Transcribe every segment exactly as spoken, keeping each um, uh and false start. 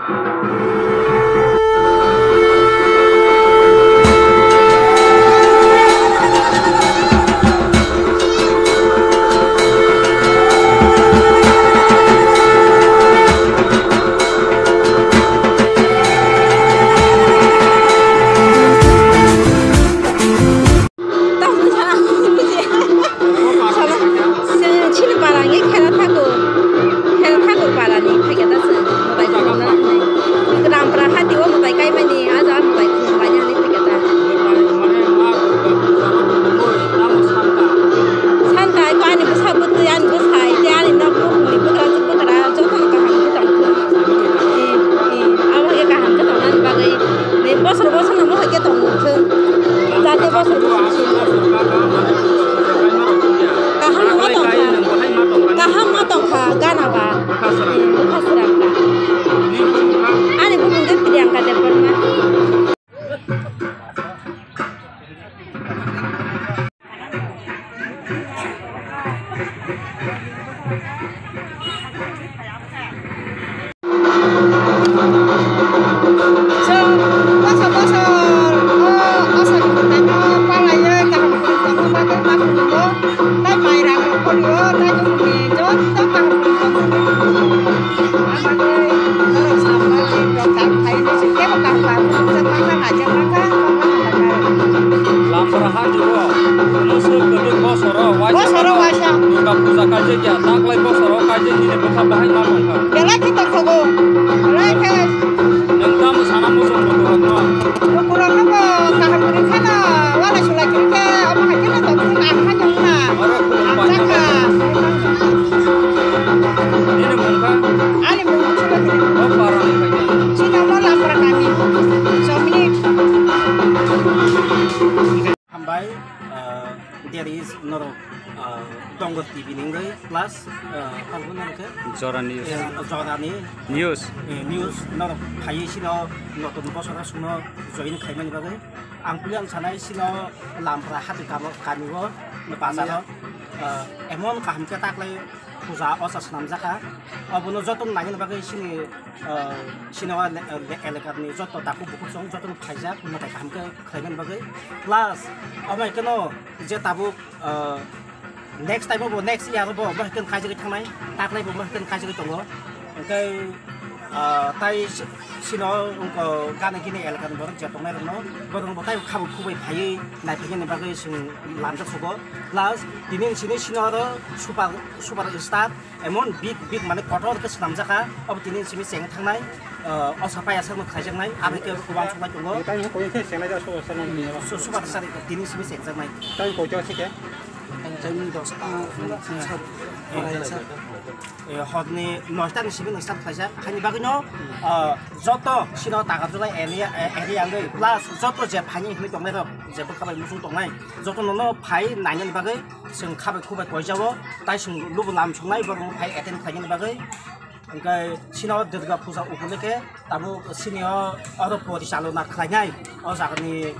Tamni sana buji. Sana, se chini para nge khela thakur. Khela thakur para ni phai kata se. Bai khumna nai. Gram pra hati o bai kai mani, aja bai khum bai ni phai kata. Santa ko ani bwsa bwtwi ani bwsai, tei ani nok nuk mui bwkra bwkra jotono kaham khe tong thung. Abo hai khe kaham khe tong nani bagwi. Bosor bosor no bwsai khe tong nuk thung. Jate bosor bosor sini. Kaham ma tongkha. Kaham ma tongkha, gana ba. Bwkha srang kha. Ani bumung khe Priyanka Debbarma. Chwng bosor bosor o aswk tamo palaiwi kaham kwrwng tongma bagwi ma phunukgo, tei mai rang rok phonio, tei bumungni joto kaham kwrwng tongmani bagwi norok sampha rok kang khai hinwi se kebo kaham kaham phunukjak manna naijak mankha, tongma hamjaknai. Lamra hajuro, mwswk kwtwk bosoro waisa bosoro waisa. Durga puja kaijak ya, taklai bosoro kaijak nini bwkha bahai ma tongkha. Belai khe tongkhogo, belai khe. Nwng tamo sana muchung lukurokno? Lukurokno bo kaham kwrwi kheno, walai sulai kwrwi khe, omo hai kheno tongthung ang haino wngma. Oro khulum hamjakha. Nini mung kha? Ani mung Chulakiri. O para ni kha khe? Chini omo Lamra kami. Chomni. Hambai, ah, there is norok, ah, Dongor T V ni wngwi plus, ah, abo norok khe? Jora News. Eh, Jora ni News. Eh, news norok phaiwi sino notun bosoro songno join khaimani bagwi. Ang puyan sanai sino Lamra hati kamo, kami o, bazar o, ah, emon kaham khe taklai puja osa swnamjakha. Obono jotono naina bagwi sini, ah, sini o ele-, ele-, elekar ni joto takhuk bukhuk chwng jotono phaijak mwtai kaham khe khlaimani bagwi. Plus, omo hai kheno je tabuk, ah, next time bo, next year bo, bo hai kheno kaijagwi thangnai, taklai bo, bo hai kheno kaijagwi tongo. Hwnkhe, ah, tai si-, sino wngkha gana gini elakani borok je tongnai rokno, borok bo tai khabuk khubui phaiwi naiphaikhe ni bagwi chwng lamjak sugo. Plus, tini sini sino oro super, super star, emon big, big mane kotor khe swnamjakha, abo tini simi cheng thangnai, ah, osa paya sakno khaijaknai, abo khe uansuknai tongo. Tini koi khe chengnai da, super star ni. Su-, super star tini simi chengjaknai. Tini koi khe se khe? Tini dos, ah, sir. Eh, horni noita ni simi start khlaijak. Haini bagwino, ah, joto sino Takarjala area, eh, area wngwi plus joto je phaini hinwi tongnai rok je bwkha bai muchung tongnai, joto nono phai nainani bagwi chwng khabai khubai koijao, tai chwng lubu lam songnai borok phai attend khlainani bagwi. Hwnkhe sino Durga puja upolokhe tabuk sini o oro porichalona khlainai o jagani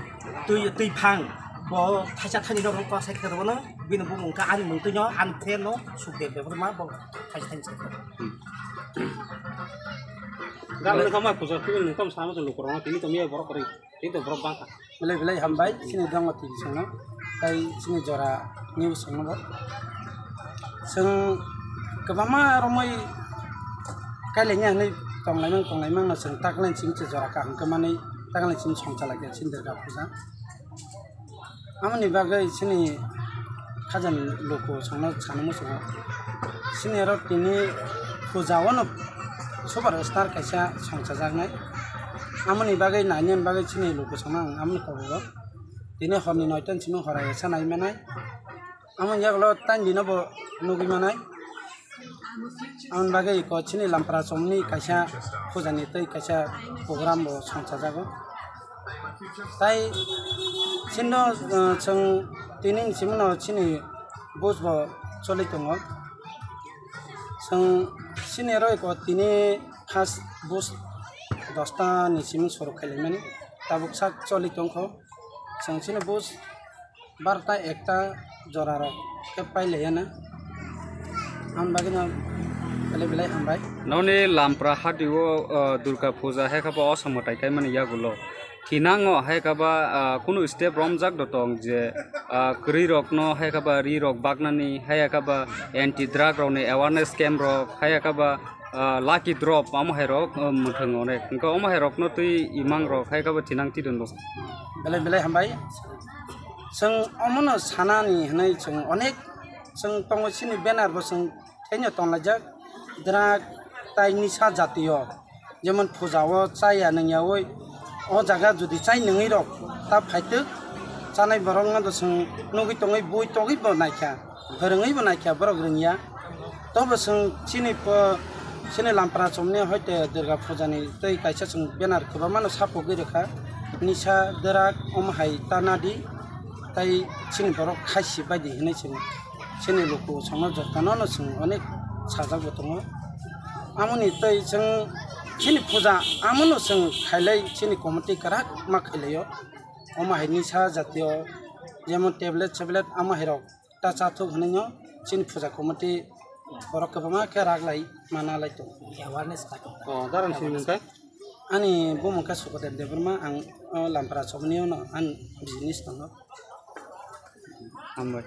twi, twi phang bo thaisa thaini rok kok sai khe rwno bini bumung khe ani mungtwino ani friend no Sukdev Debbarma bo thaisa thaini sai khe. Gabini kama puja twi nung tom sama se lukurok tini tom ye borok kwrwi tini to borok bangkha. Belai belai hambai chini Dongor T V songno, tai chini Jora News songno bo. Chwng kwbangma romwi kailaini hinwi tonglaimang tonglaimangno chwng taklaini simi se jora kaham khe manwi taklaini simi songcha laikha chini Durga puja. Amoni bagwi chini khajani luku songno sanwi muchungo. Chini oro tini puja o no super star kaisa songchajaknai. Amoni bagwi nainani bagwi chini luku songno ang amoni kobogo. Tini horni noita ni simi horai esa nai manai. Amoni yagulo taini dino bo nugwi manai. Amoni bagwi iko chini Lampra chomni kaisa pujani tei kaisa program bo songchajago. Tai chino, uh, chwng tini ni simi no chini buj bo choli tongo. Chwng chini oro iko tini first buj dosta ni simi suru khailaimani. Tabuk sak choli tongkho. Chwng chini buj barta ekta jora rok khe pailaiya na. Ang bagwi no Belai belai hambai. Noni Lampra hadi o, uh, Durga Puja hai khe ba o samung tai kaimani yagulo. Thinango hai khe ba, uh, kunu step romjak do tong je, uh, kwrwi rokno hai khe ba ri rok baknani, hai khe ba anti drug rokni awareness camp rok, hai khe ba, uh, lucky drop amo hai rok, uh, mwthang onek. Hwnkhe omo hai rokno twi imang rok hai khe ba thinang tidon bo. Belai belai hambai. Chwng omono sanani hwnwi chwng onek chwng tongo chini banner bo chwng Thaino tonglaijak drug tai nisa jatiyo, jemon puja o chaya nungyaui o jaga jodi chai nungwi rok ta phaituk, chanai borok no chwng nugwi tongwi bui togwi bo naikha, phwrwngwi bo naikha borok rwngya. Tobo chwng chini po chini Lampra chomni hoite Durga puja ni tei kaisa chwng banner kwbangma no sapogwi rwkha, nisa drug omo hai ta nadi tai chini borok khaisi baidi hinwi chwng. Chini luku chwngno jotono no chwng onek sajak bo tongo. Amoni tei chwng chini puja amono chwng khailai chini committee kwrak ma khailaio. Omo hai nisa jatiyo jemon tablet seblet amo hai rok ta chathok hinwi no chini puja committee borok kwbangma khe rak lai mana lai tongo. Awareness khlai tongo. Oh, darang sini mungkha? Ani bumung khe Sukadev Debbarma, ang o Lampra chomni o no ani business tongo. Hambai.